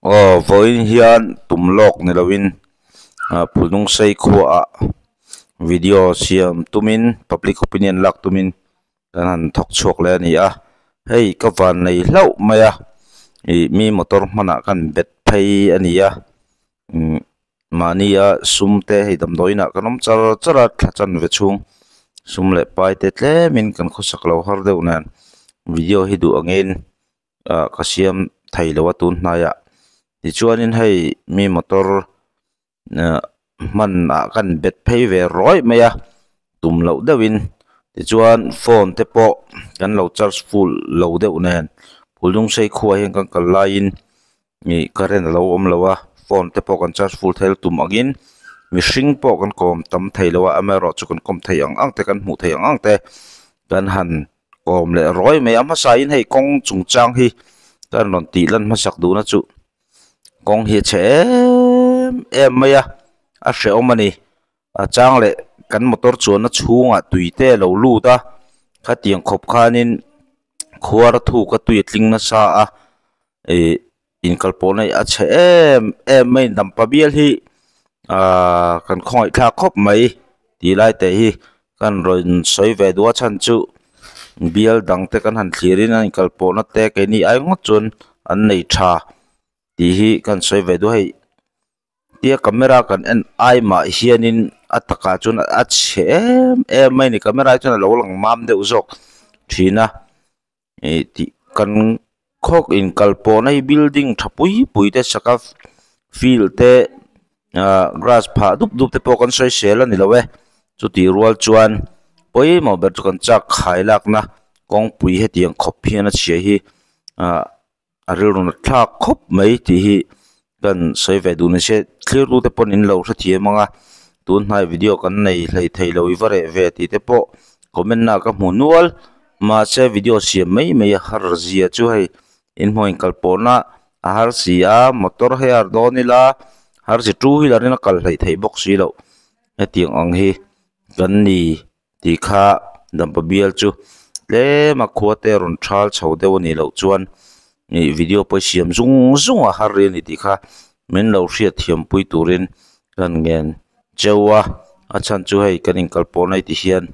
Aw vawiin hian tum lawk ni loin ah phulhnung sei khuaah video siam tumin public opinion lak tumin kan han thawk chhuak leh a ni a hei ka van nei hlauh mai a ih mi motor hmanah kan bet phei a ni a umm mahnia sum te hei damdawiin ah kan awm char char a thla chanve chhung sum leh pai te tlemin kan khawsak lo har deuh nen video hi duh angin ah ka siam thei lo a tun hnaiah tichuanin hei mi motor ah hmanah kan bet phei ve rawih mai a tum loh deuhin tichuan phone te pawh kan lo charge full lo deuh nen phulhnung sei khuaah hian kan kal laiin ih current a lo awm lo a phone te pawh kan charge full thei tum angin mihring pawh kan kawm tam thei lo a amaherawhchu kan kawm thei ang ang te kan hmuh theih ang ang te kan han kawm leh rawih mai a hmasain hei kawng chungchang hi kan rawn tih lan hmasak duhna chu kawng hi a chhe em em mai a a hrehawm a ni a chang leh kan motor chuanna chhungah tui te a lo lut a khatiang khawp khanin khuar thuk a tui a tling nasa a ih inkalpawhna hi a chhe em em mai dampa bial hi ahh kan khawngaih thlak khawp mai tih lai te hi kan rawn sawi ve duh a chhan chu bial dang te kan han thlir in a inkalpawhna te keini ai ngawt chuan an nei tha tih hi kan sawi ve duh a hei. Tia camera kan en ai mah hianin a takah chuan a chhe em em mai a ni camera hi chuan a lo lang mam deuh zawk thin a ih tih kan khawk inkal pawhna hi building tha pui pui te sak a field te ah grass phah dup dup te pawh kan sawi sel a ni lo e chutih rual chuan pawimawh ber chu kan chak khai lakna kawngpui hetiang khawp hian a chhia hi ah. A rilru nat thlak khawp mai tih hi kan sawi ve duh nise thlir tu te pawn in lo hrethiam ang a tun hnai video kan nei hlei thei lo i va reh ve tih te pawh comment na ka hmu nual mahse video siam mai mai a har zia chu hei inhmuh inkal pawhna a har si a motor hei a dawn ila har si two wheeler in a kal hleih theih bawk si loh hetiang ang hi kan ni. Tih kha dampa bial chu tlem a khua te rawn thal chho deuh a nih loh chuan ih video pawh i siam zung zung a har rih a ni tih kha min lo hriat thiam pui turin kan ngen cheu a a chhan chu hei kan inkal pawh nai ti hian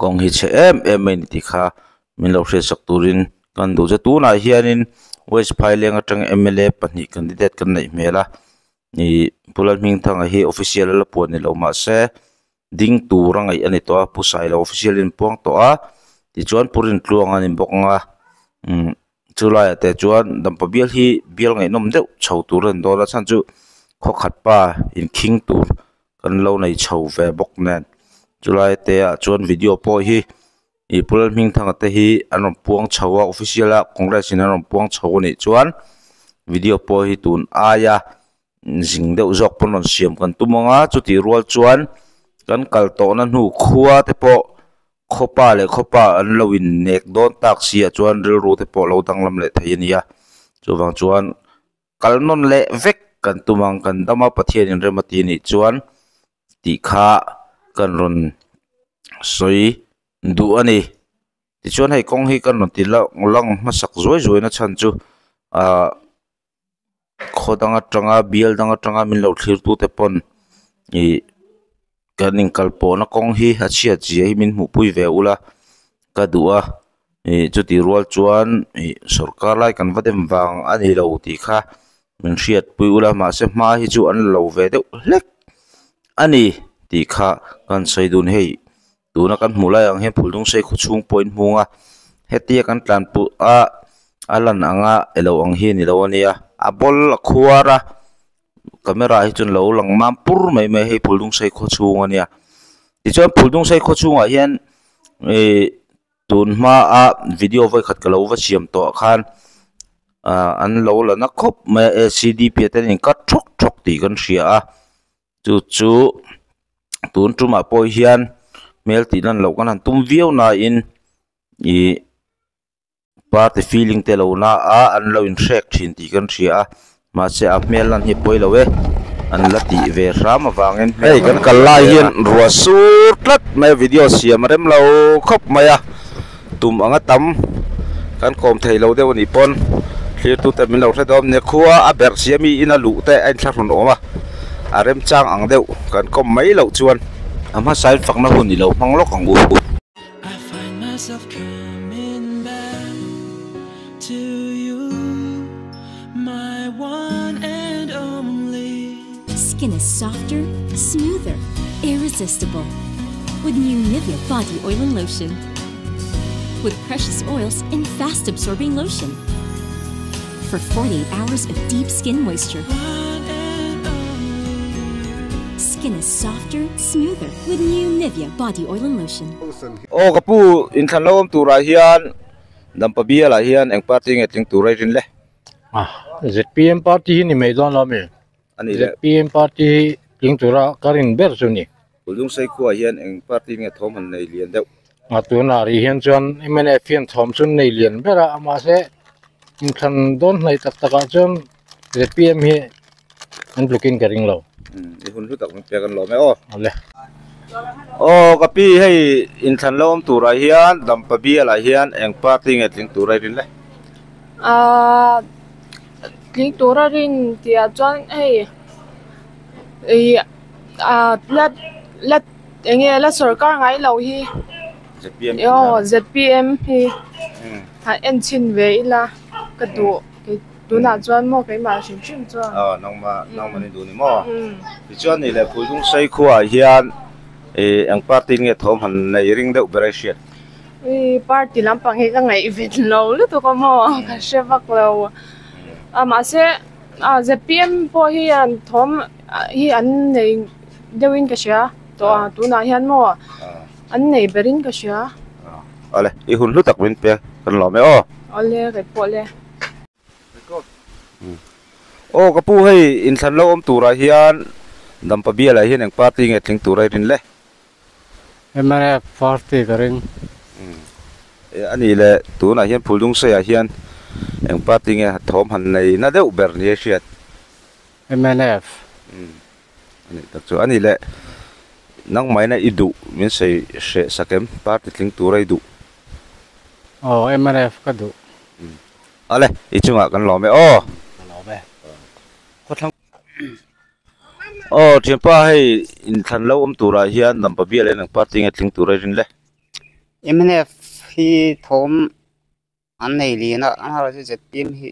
kawng hi chhe em em mai a ni tih kha min lo hriat sak turin kan duh che tunah hianin west phaileng atang m l a pahnih candidate kan neih hmel a ih Pu Lalhmingthanga hi official a la puan ni lo mahse. Ding tur a ngaih a ni tawh a Pu Sailo official in puang tawh a tichuan Pu Rintluang a ni bawk ang a umm chu laiah te chuan Dampa bial hi bial ngaihnawm deuh chho tur a ni dawn a chhan chu khaw khat pa inkhing tur kan lo nei chho ve bawk nen chulai te ah chuan video pawh hi ih Pu Lalhmingthanga te hi an rawn puang chho a official a congress in an rawn puang chho a nih chuan video pawh hi tun aia. Zing deuh zawk pawn rawn siam kan tum ang a chutih rual chuan kan kal tawhna hnu khua te pawh khawpa leh khawpa an lo in nek dawn tak si ah chuan rilru te pawh lo danglam leh thei a ni a chuvang chuan kal nawn leh vek kan tum ang kan dam a Pathian in rem a ti anih chuan tih kha kan rawn sawi duh a ni. Tichuan hei kawng hi kan rawn ti lang hmasak zuai zuai na chhan chu ahh. Khaw dang atanga bial dang atanga min lo thlir tu te pawn ih kan inkal pawhna kawng hi a chhiat zia hi min hmuh pui ve ula ka duh a ih chutih rual chuan ih sawrkar lai kan va dem vang a ni lo tih kha min hriat pui ula mahse hma hi chu an la lo ve deuh hlek a ni tih kha kan sawi dun hei tuna kan hmuh lai ang hian phulhnung sei khaw chhung pawh in hmung a hetia kan tlan pulh a a lan anga elo ang hi a ni lo a nia a bawl a khuar a camera hi chuan lo lang mam pur mai mai a hei phulhnung sei khaw chhung a nia tichuan phulhnung sei khaw chhungah hian ihh tun hmaa video vawikhat ka lo va siam tawh ah khan ah an lo la na khawp mai a a c d p ah te an in cut thawk thawk tih kan hria a. Chu chu tun tumah pawh hian hmel tih lan loh kan han tum viau nain ih party feeling te lo na a an lo inhrek thin tih kan hria a mahse a hmel lan hi pawi lo e an la tih ve hram avangin hei kan kal lai hian ruah sur tlat mai a video siam a rem lo khawp mai a tum anga tam kan kawm thei lo deuh a nih pawn. Thlirtute min lo hre dawm nia khua a berh si a mi ina luh te a inthlahrun awm a a remchang ang deuh kan kawm mai loh chuan a hmasain fakna hun i lo hmang lawk ang u. Skin is softer, smoother, irresistible with new Nivea body oil and lotion. With precious oils and fast absorbing lotion. For 48 hours of deep skin moisture. Skin is softer, smoother with new Nivea body oil and lotion. Aw ka pu inthlan lo awm turah hian Dampa bialah hian eng party nge tling tur a i rin le? ZPM party hi ni mai dawn lo mi? A ni le. ZPM party hi tling tura ka rin ber chu ni. Kulungsei khuaah hian eng party nge thawm han nei lian deuh? A tunah rih hian chuan mnf hian thawm chu nei lian ber a, mahse inthlan dawn hnaih tak takah chuan ZPM hi an tlukin ka ring lo. I hun hlu tak min pek an lawm e aw. Awle. Aw ka pi hei inthlan lo awm turah hian Dampa bialah hian eng party nge tling tur a i rin le? Aaa tling tur a rin tihah chuan hei ih ah la la eng nge la sawrkar ngai lo hi ZPM aw ZPM hi han en chhin ve ila ka duh tunah chuan maw keimah hrim hrim chuan aw nangmah nangmah ni duh ni maw tichuan ni leh Phuidungsei khuaah hian ih eng party nge thawm han nei ring deuh ber a i hriat. I party lampang hi ka ngaihven lo lutuk a maw ka hre vak lo a mahse ah zpm pawh hi an thawm hi an nei deuh in ka hria tawh a tunah hian maw an nei ber in ka hria. Awle i hun hlu tak min pe kan lawm e aw. Awle kei pawh le. Aw ka pu hei inthlan lo awm turah hian Dampa bialah hian eng party nge tling tur a i rin le? Mnf party ka ring. A nih leh tunah hian Phuldungseiah hian eng party nge thawm han nei na deuh ber ni a hriat? Mnf. A nih tak chu a nih leh nangmahina i duh min sawi hreh sak em party tling tura i duh? Aw mnf ka duh. Awle i chungah kan lawm e aw. Ka lawm e. Khawthlang Aw thianpa hei inthlan lo awm turah hian Dampa bial en ang party nge tling tur a rin le. Mnf hi thawm an nei lian a, amaherawhchu zpm hi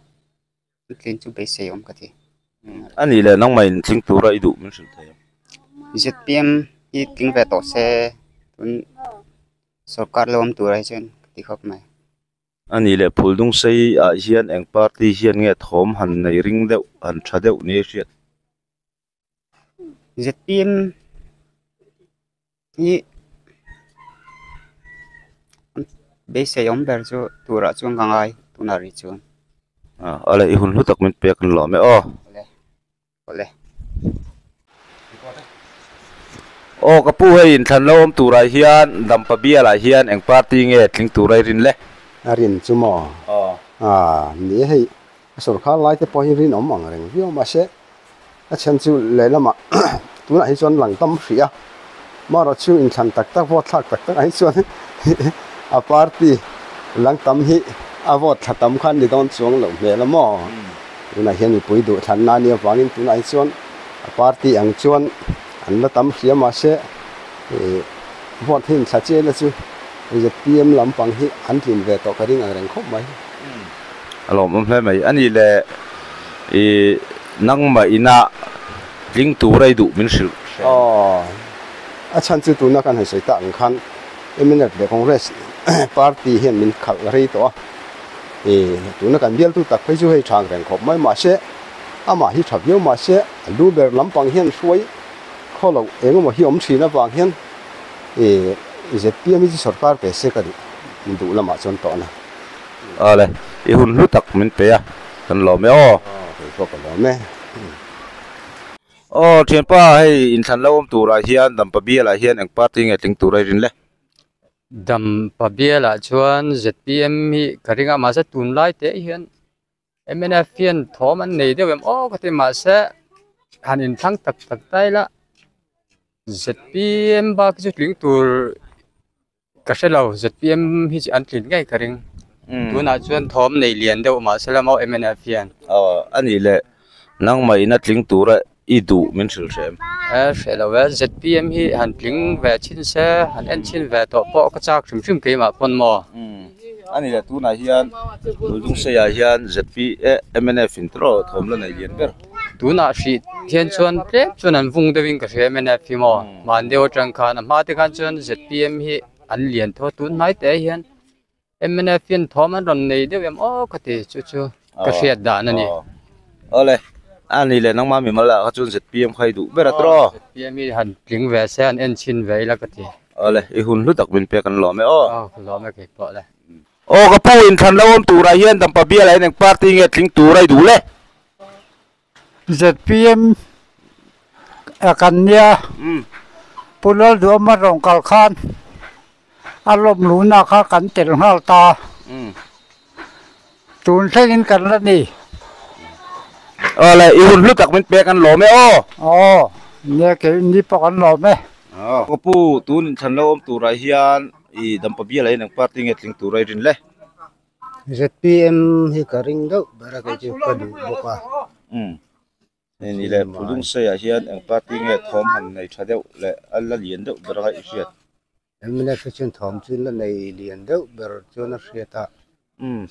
an tlin chu beisei awm ka ti. A nih leh nangmah in tling tura i duh min hrilh thei ang. Zpm hi tling ve tawh se tun sorkar lo awm turah hi chuan ka ti khawp mai. A nih leh Phuldungsei ah hian eng party hian nge thawm han nei ring deuh, han tha deuh ni a hriat? Zpm hi beisei awm ber chu turah chuan ka ngai tunah rih chuan. Awle i hun hlu tak min pek an lawm e aw. Awle. Awle. Aw ka pu hei inthlan lo awm turah hian Dampa bialah hian eng party nge tling tura i rin le? A rin chu maw? Aw. Aa ni e hei a sawrkhar lai te pawh hi rinawm ang reng viau mahse a chhan chu lehlamah tunah hi chuan lang tam hrih a marawh chu inthlan tak tak vote thlak tak tak ah hi chuan a party lang tam hi a vote thla tam khan ni dawn chuang loh hmel a maw? Tunah hian mipui duhthlanna a nih avangin tunah hi chuan a party ang chuan an la tam hria mahse ih vote hi inthla chiai la chu zpm lampang hi an tlin ve tawh ka ring ang reng khawp mai. A lawmawm hle mai. A nih leh ih nangmah ina tling tur a i duh min hrilh hre. Aw, a chhan chu tuna kan han sawi tak ang khan mnf leh Congress party hian min khalh rei tawh a. Ih, tuna kan bialtu tak phei chu hei tha ang reng khawp mai mahse amah hi tha viau mahse a lu ber lampang hian hruai khaw loh eng emaw hi awm thin avang hian ih zpm hi chu sorkar ve se ka duh duh lamah chuan tawhna. Awle, i hun hlu tak min pe a, kan lawm e aw. Aw, kei pawh ka lawm e. Aw, thianpa hei inthlan lo awm turah hian Dampa bialah hian eng party nge tling tur a i rin le? Dampa bialah chuan zpm hi ka ring a mahse tunlai te hian mnf hian thawm an nei deuh em aw ka ti mahse han inthlang tak tak ta ila zpm bak hi chu tling tur ka hre lo zpm hi chu an tlin ngei ka ring. Tunah chuan thawm nei lian deuh mahse la maw mnf hian. Aw a nih leh nangmah ina tling tura i duh min hrilh hrem. E hreh lo e, zpm hi han tling ve chhin se, han en chhin ve tawh pawh ka chak hrim hrim keimah pawn maw. A nih leh tunah hian Buldungseiah hian zp eh mnf in tawh thawm la nei lian ber. Tunah hrih hian chuan tlem chuan an vung deuhin ka hria mnf hi maw. Hmanlio atang khan a hma te khan chuan zpm hi an lian tho a, tun hnai te hian mnf hian thawm an rawn nei deuh em aw ka ti chu chu ka hriat dan a ni. Awle a ni leh nangmah mimal ah kha chuan zpm kha i duh ber a tawh. Zpm hi han tling ve se han en chhin ve ila ka ti. Awle i hun hlu tak min pek an lawm e aw. Aw ka lawm e kei pawh le. Aw ka pu inthlan lo awm turah hian Dampa bialah hian eng party nge tling tur a i duh le? Zpm a kan nia Pu Lalduhawma rawn kal khan a lawm luhna kha kan tel nghal ta tun thlengin kan la ni. Aw le i hun hlu tak min pek an lawm e aw. Aw nia kei ni pawh kan lawm e. Aw ka pu tun inthlan lo awm turah hian i Dampa bialah hian eng party nge tling tur a i rin le? Zpm hi ka ring deuh ber a kei chu ka duh bawk a. Umm hei ni leh Phulungsei ah hian eng party nge thawm han nei tha deuh leh a la lian deuh ber a i hriat. Mnf hi chuan thawm chu la nei lian deuh ber chuan a hriat a. Umm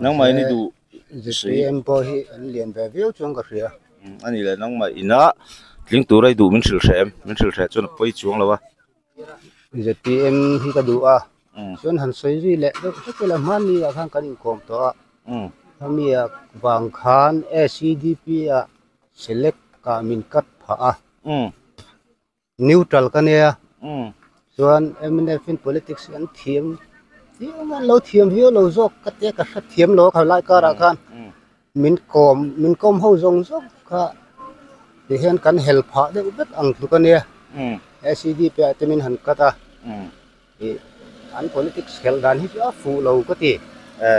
nangmah in i duh zpm pawh hi an lian ve viau chuan ka hria. Umm a ni leh nangmah ina tling tura i duh min hrilh hreh em min hrilh hreh chuan a pawi chuang lo a. Zpm hi ka duh a, chuan han sawi zui leh deuh hlek ila hmanni ah khan kan inkawm tawh a, khami ah vang khan SEDP ah select ah min cut phah a, neutral ka nia, chuan mnf in politics hi an thiam thiam an lo thiam viau lo zawk ka tia ka hre thiam lo a khalai karah khan min kawm min kawm ho zawng zawng kha ti hian kan hel phah deuh vek ang tluk a nia SEDP ah te min han cut a ih an politics khelh dan hi chu a fuh lo ka ti. E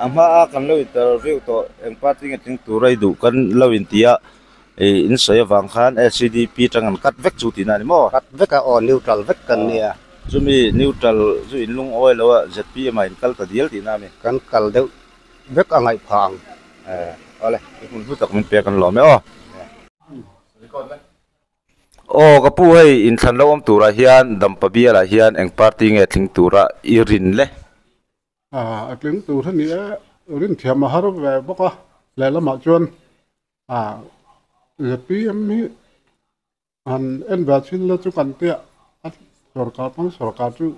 a hma a kan lo interview tawh eng party nge tling tur a i duh kan lo inti a ih in sawi avang khan SEDP tang an cut vek chu tihna a ni maw? Cut vek a aw neutral vek kan nia. Chumi neutral chu in lungawi lo a ZPM ah in kal ta dial tihna a mi? Kan kal deuh vek a ngaih phah ang. Eh, awle, i hmun hlu tak min pek an lawm e aw. Aw, ka pu hei inthlan lo awm turah hian Dampa bialah hian eng party nge tling tura i rin le? Ah, a tling tur hi ni e, rin thiam a har ve bawk a, lehlamah chuan ah zpm hi Han en ve chhin la chu kan tia a sorkar hmang sorkar chu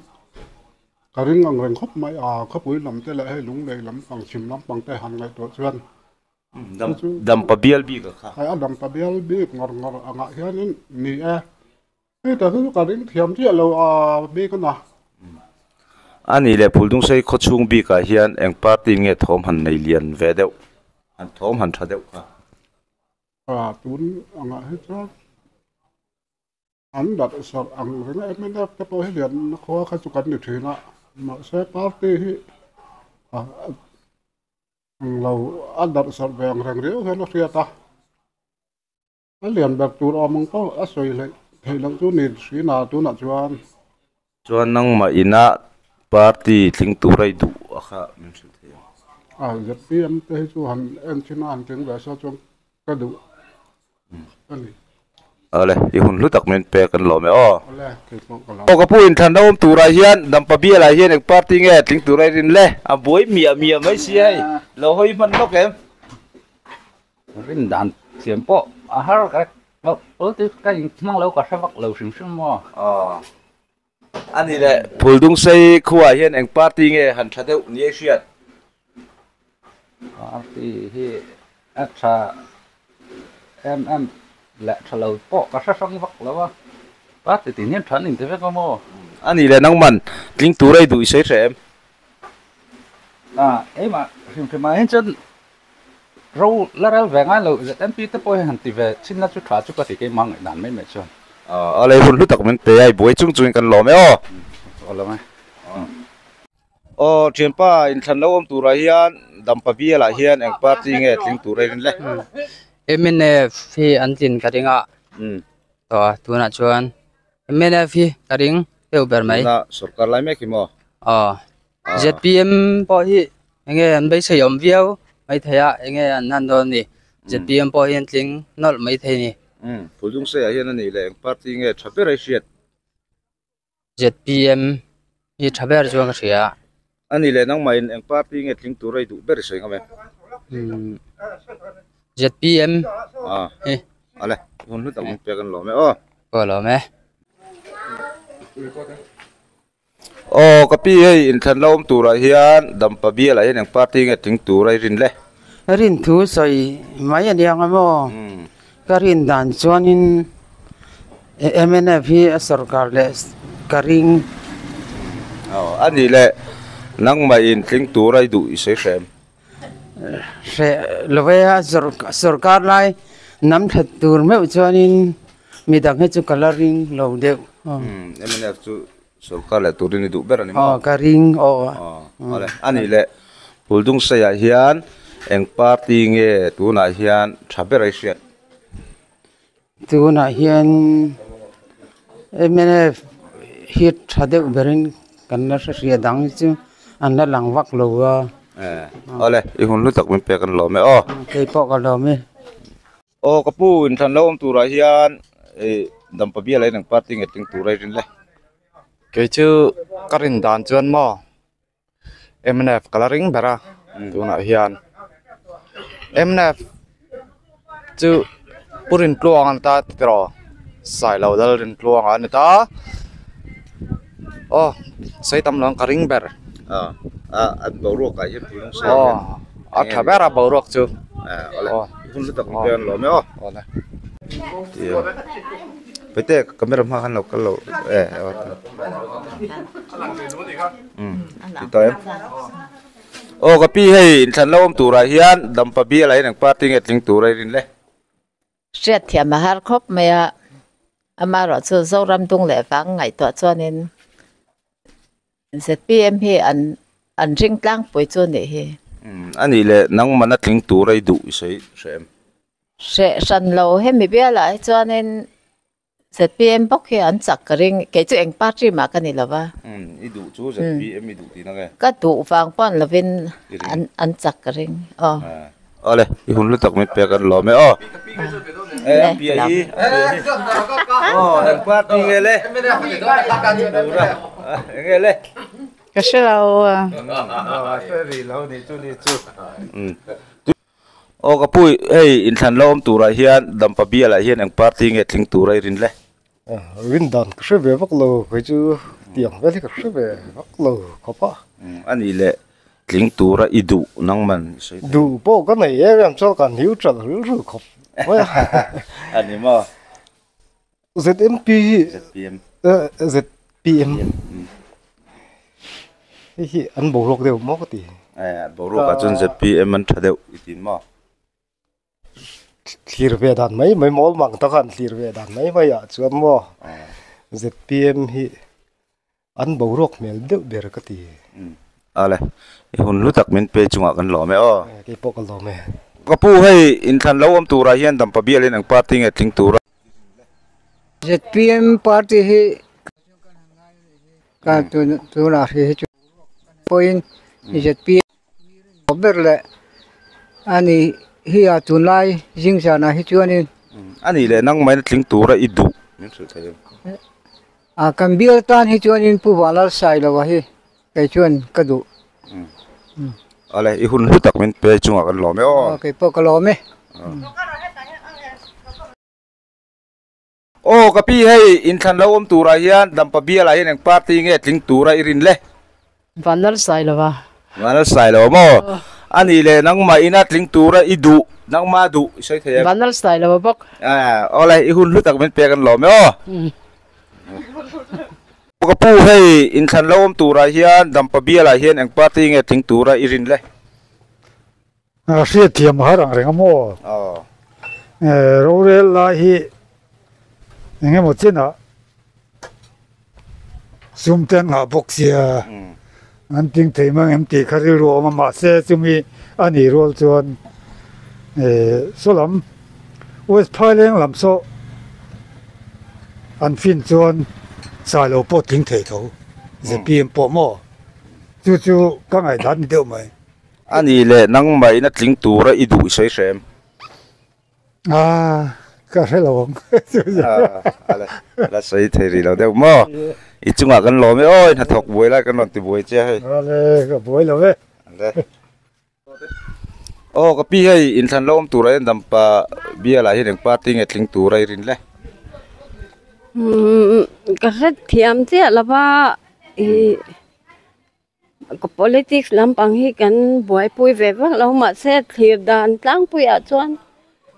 ka ring ang reng khawp mai a khawpui lam te leh hei lunglei lam pang chhim lam pang te han ngaihtuah chuan chu Dampa bial bik a kha. A dampa bial bik ngawr ngawr angah hianin ni e hei ta chu ka ring thiam chiah lo a bik a na. A nih leh Phuldungsei khawchhung bikah hian eng party nge thawm han nei lian ve deuh han thawm han tha deuh kha. A tun angah hi chuan an darh sarh ang reng a mnf te pawh hi lian khua kha chu kan ni thin a mahse party hi ang lo a darh sarh ve ang reng riau hian a hriat a a lian ber tur awm ang pawh a sawi hleih theih loh chu ni hrin a tunah chuan. Chuan nangmah ina party tling tura i duh a kha min hrilh thei ang. A zpm te hi chu han en thin a han tling ve se chuan ka duh a ni. Awle, i hun hlu tak min pek an lawm e aw. Awle, kei pawh ka lawm. Aw ka pu inthlan awm turah hian Dampa bialah hian eng party nge tling tura i rin le? A buai miah miah mai si hei, lo hawi hman lawk em? Rin dan thiam pawh a har ka politics ka inhmang lo ka hre vak lo hrim hrim maw. Aw. A ni le, Phuldungsei khuaah hian eng party nge han tha deuh ni ei hriat? Party hi a tha em em leh tha lo pawh ka hre hrang vak lo a, party tin hian tha an inti vek a maw? A ni le, nangman tling tur ei duh i sawi hreh em? A, keimah hrim hrimah hian chuan Ro la rel ve ngai lo ZMP te pawh hi han ti ve chin la chu tha chu ka ti keimah ngaihdan mai mai chuan. A lei hun hlu tak min pe a, i buai chung chungin kan lawm e aw. Aw lawm e. Aw thianpa inthlan lo awm turah hian Dampa bialah hian eng party nge tling tur a rin le? Mnf hi an tlin ka ring a, tawh a tunah chuan mnf hi ka ring deuh ber mai. Tuna sorkar lai mek hi maw? Aw. ZPM pawh hi enge an beisei awm viau maithei a enge an han dawn a ni ZPM pawh hi an tling nawlh maithei a ni. Umm Phuldungsei ah hian a nih leh eng party nge tha ber a i hriat? ZPM hi tha ber chuan ka hria. A nih leh nangmahin eng party nge tling tur a i duh ber i sawi ngam em? Umm ZPM hi. Ale, hun hlu tak min pek an lawm e aw. Aw lawm e. Aw ka pi hei inthlan la awm turah hian Dampa bialah hian eng party nge tling tur a i rin le? Rin thu sawi mai a niang a maw? Ka rin dan chuanin mnf hi a sorkar leh ka ring. Aw a nih leh nangmah in tling tur a i duh i sawi hrem. Hreh lo e a sorkar lai nam that tur meuh chuanin midang hi chu ka la ring lo deuh. Mnf chu sorkar leh turin i duh ber a ni maw? Aw ka ring aw. Awle a nih leh Phuldungseiah hian eng party nge tunah hian tha ber a i hriat? Tunah hian mnf hi tha deuh berin kan la hre hria dang hi chu an la lang vak lo a. Awle i hun hlu tak min pek an lawm e aw. Kei pawh ka lawm e. Aw ka pu inthlan lo awm turah hian ih Dampa bial ah hian eng party nge tling tur a i rin le? Kei chu ka rin dan chuan maw mnf ka la ring ber a tunah hian mnf chu pu Rintluang a ni ta tiraw Sailo lal Rintluang a ni ta aw sawi tam lo ang ka ring ber. Aw a tha ber a boruak chu. Pete camera hma khan lo kal lo e ti tawh em aw ka pi hei inthlan lo awm turah hian dampa bial ah hian eng party nge tling tur a i rin le. Hriat thiam a har khawp mai a, amaherawh chu Zoram dung leh vang ngaihtuah chuanin ZPM hi an an ring tlangpui chu nih hi. A nih leh nangmahna tling tur a i duh i sawi hreh em? Hreh hran lo hemi bialah hi chuanin ZPM bawk hi an chak ka ring, kei chu eng party mah ka ni lo va. I duh chu ZPM i duh tihna nge? Ka duh vang pawh an lovin an chak ka ring aw. Awle i hun hlu tak min pek an lawm e aw. E a pia hi a pia hi aw eng party nge le? Eng nge le? Ka hre lo. A hre rih lo nih chu nih chu. Aw ka pu hei inthlan la awm turah hian Dampa bialah hian eng party nge tling tura i rin le? Rin dan ka hre ve vak lo kei chu tiang vel hi ka hre ve vak lo khawp a. A nih leh tling tura i duh nangman i sawi thei. Duh pawh ka nei em em chuan ka neutral rilru khawp mai a. A ni maw? ZMP hi ZPM ZPM hei hi an boruak deuh maw ka ti. Eh boruak ah chuan ZPM an tha deuh i tin maw? Thlir ve dan mai mai mawl mang tak a an thlir ve dan mai mai ah chuan maw ZPM hi an boruak hmel deuh ber ka ti. Ale i hun hlu tak min pe chungah kan lawm e aw. Kei pawh ka lawm e. Ka pu hei inthlan lo awm turah hian Dampa bialin eng party nge tling tura. ZPM party hi ka tunah hri hi chu pawhin ZPM ber leh a ni hi a tunlai zing zanah hi chuanin. A nih leh nangmah in a tling tura i duh min hrilh thei em? A kan bial tan hi chuanin Pu Vanlal Sailoa hi kei chuan ka duh. Awle i hun hlu tak min pe chungah kan lawm e aw. Aw kei pawh ka lawm e. Aw ka pi hei inthlan lo awm turah hian Dampa bialah hian eng party nge tling tura i rin le? Vanlal Sailova. Vanlal Sailova maw? A nih leh nangmah ina tling tura i duh, nangmah duh i sawi thei em? Vanlal Sailova bawk. Awle i hun hlu tak min pek an lawm e aw. Ka pu hei inthlan lo awm turah hian Dampa bialah hian eng party nge tling tura i rin le? Hriat thiam a har ang reng a maw? Rorel lai hi eng emaw chinah sum te an nghah bawk sia an tling thei mang em tih kha rilru a awm a mahse chumi a nih rual chuan saw lam West Phaileng lam saw an fin chuan Sailo pawh tling thei tho ZPM pawh maw? Chu chu ka ngaihdan ni deuh mai. A nih leh nangmah ina tling tura i duh i sawi hrem. Ah, ka hre lo ang. Ah, la sawi thei rih lo deuh maw? I chungah kan lawm e aw, i hnathawk buai lai kan rawn ti buai che hei. Ale, ka buai lo e. Ale. Aw, ka pi hei inthlan lo awm tura hian dampa bialah hian eng party nge tling tura i rin le? Umm, ka hre thiam chiah lova i Politics lampang hi kan buaipui ve vak lo mahse thlir dan tlangpuiah chuan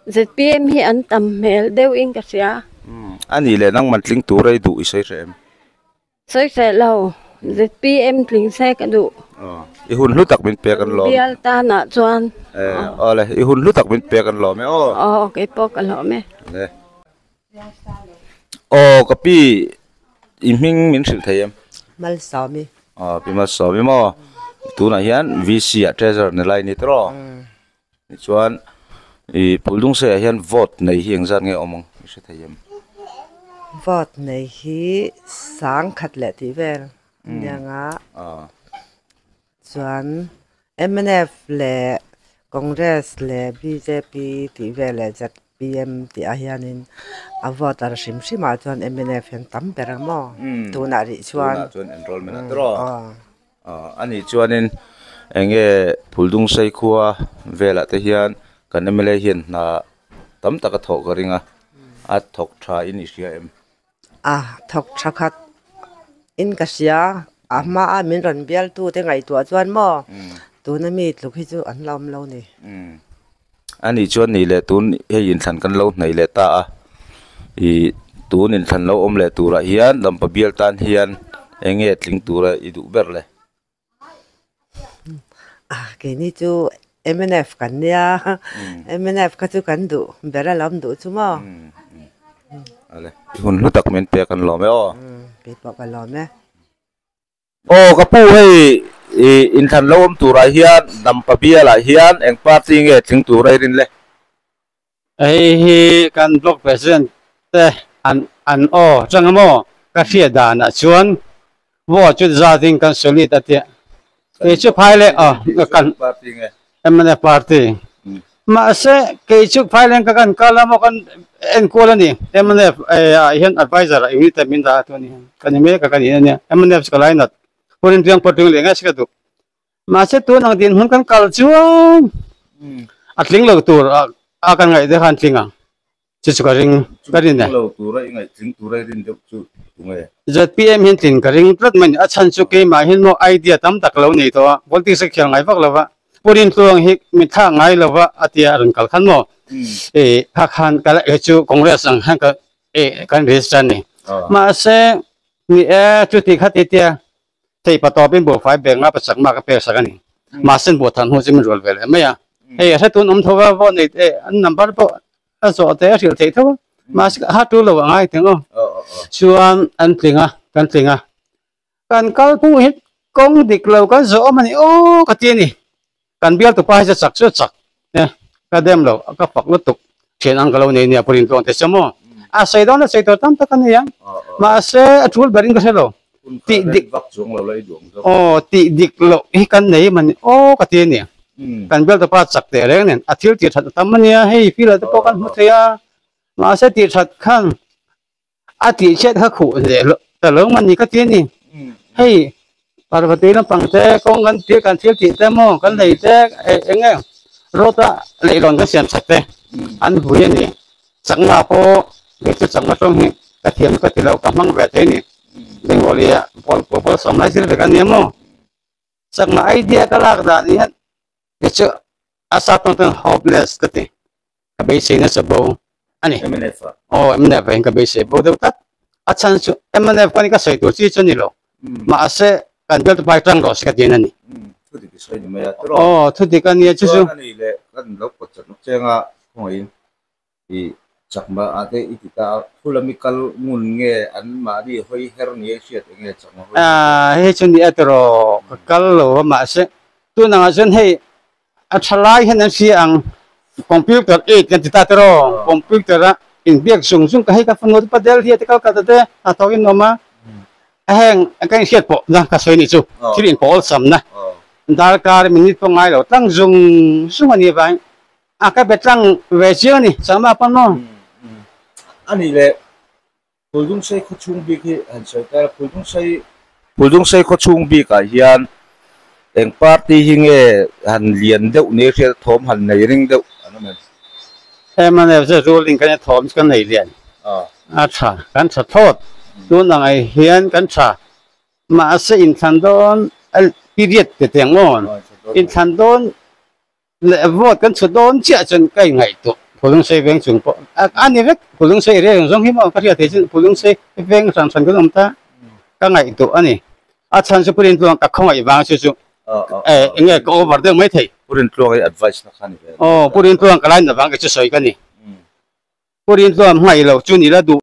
zpm hi an tam hmel deuhin ka hria. A nih leh nangman tling tur ei duh i sawi hreh em? Sawi hreh lo, zpm tling se ka duh. I hun hlu tak min pek an lawm. Bial tanah chuan. Aw le, i hun hlu tak min pek an lawm e aw. Aw, keipawh ka lawm e. Le. Aw ka pi i hming min hrilh thei em? Malsawmi. Aw pi Malsawmi maw? Tunah hian VC ah treasurer ni lai ni tawh. Tichuan i Phuldungsei ah hian vote nei hi engzat nge awm ang i hre thei em? Vote nei hi sangkhat leh tih vel aniang a. Chuan mnf leh Congress leh bjp tih vel leh zpm tih ah hianin a vote ar hrim hrim ah chuan mnf hian tam ber ang maw tunah rih chuan. Tunah chuan enrollment ah tawh aw. A nih chuanin eng nge Phuldungsei khua velah te hian kan mla hian hna tam tak a thawh ka ring a, a thawk tha in i hria em? A thawk tha khat in ka hria, a hma a min rawn bial tu te ngaihtuah chuan maw tuna mi tluk hi chu an la awm lo ni. A nih chuan nih leh tun hei inthlan kan lo hnaih leh ta a, ih tun inthlan lo awm leh turah hian Lampa bial tan hian eng nge tling tura i duh ber le? Ah keini chu mnf kan nia mnf kha chu kan duh ber a lo awm duh chu maw. Ale hun hlu tak min pek an lawm e aw. Keipawh ka lawm e. Aw ka pu hei i inthlan lo awm turah hian Dampa bialah hian eng party nge tling tur a i rin le? Hei hi kan block president te an an aw chang emaw ka hriat danah chuan vote chu zatin kan solid a tia kei chu phai leh aw kan mnf party mahse kei chu phai leng ka kan kal emaw kan enkual a ni mnf ah hian adviser ah unit ah min dah a tu a ni ka ni mek a ka ni a nia mnf chu ka lainat hurin piang pawh ṭing leh ngai se ka duh. Mahse tun ang dinhmun kan kal chuan a tling lo tur a kan ngaih deuh khan tling ang chu chu ka ring ka rin e. Tling lo tura i ngaih tling tura i rin deuh chu tunge? ZPM hian tlin ka ring tlat mai a ni. A chhan chu keimah hian maw idea tam tak lo nei tawh a, politics a khel ngai vak lo va, Pu Rintluang hi min thlak ngai lo va a tia a rawn kal khan maw i kha khan ka la chu Congress ang khan ka kan register a ni. Mahse ni e chuti kha ti tia Thei pa tawpin buhfai bag nga pasak mak a pek sak a ni. Mahse an buh than hnu chu min rual ve leh mai a. Hei a hretun awm tho a, vote nei te an number pawh a zawh te a hrilh theih tho a. Mahse a tu lo a ngai teng aw. Chuan an tling a, kan tling a. Kan kal phung hi kawng dik lo kan zawh awm a ni aw ka ti a ni. Kan bial tupa hi chu chak chu chak e, ka dem lo, ka fak lutuk thian ang ka lo nei nia Purin tawng te chu maw. A sawi dawn a sawi tur tam tak a ni ang. Mahse a tul berin ka hre lo. Tih dik aw tih dik loh hi kan nei mani aw ka ti a ni. Kan bial tupa chak teh reng nen a thil tih that a tam a nia hei field ah te pawh kan hmu thei a. Mahse tih that khan A tih chhiat kha khuh leh loh ta lo mani ka ti a ni. Hei Parvati lampang te kawng kan thil kan thil tih te maw kan lei te eng nge road a leihlawn kan siam chak te an hui a ni. Chakna pawh kei chu chakna tawng hi ka thiam ka ti lo ka hmang ve thei a ni. Bengali ah pawl pawl sawm lai zir vek a nia maw. Chakna idea ka lak dan hian kei chu a sap tawng chuan hopeless ka ti. Ka beisei nasa bo a ni. MNF ah. Aw MNF ah hian ka beisei bo deuh tlat. A chhan chu MNF khan ka sawi tur chi chu a ni lo. Mahse kan bial tupai tang rawh se ka ti a ni. Thu dik i sawi ni mai a tiraw? Aw thu dik a nia chu chu. Chuan a ni leh kan lo pawt chat nawk cheng a khawngaihin i chakma ah te i ti ta a, khu lami kal ngun nge an mahni hawi her ni a hriat eng nge chakma hawi her? Ah hei chu ni a tiraw ka kal lo a mahse tunangah chuan hei A tha lai hian an hria ang computer aid kan ti ta tiraw computer a inbiak zung zung ka hei ka fanu te pa Delhi a te Calcutta te a thawk in awm a. Heng ka inhriat pawh na ka sawi ni chu thil inpawl samna darkar minute pawh ngai lo tlang zung zung a nih avangin a ka be tlang ve chiang a ni changma pawn maw. A nih leh Phuldungsei khaw chhung bik hi han sawi ta ila Phuldungsei Phuldungsei khaw chhung bikah hian eng party hi nge han lian deuh ni hriat thawm han nei ring deuh an awm em? Mnf chu ruling kan thawm chu kan nei lian a tha kan tha thlawt tun ang ai hian kan tha mahse inthlan dawn period te teng maw inthlan dawn leh vote kan chhut dawn chiah chuan ka inngaihtuah Phulungsei veng chung pawh a ni vek Phulungsei area zawng zawng hi maw ka hriat theih chuan Phulungsei veng hran hran kan awm ta ka ngaihtuah a ni a chhan chu Purin tluang ka khawngaih vang chu chu eng nge ka over deuh mai thei. Purin tluang hi advice na kha ni ve. Aw Purin tluang ka lain avang ka chu sawi ka ni. Purin tluang hmangaih lo chu ni la duh.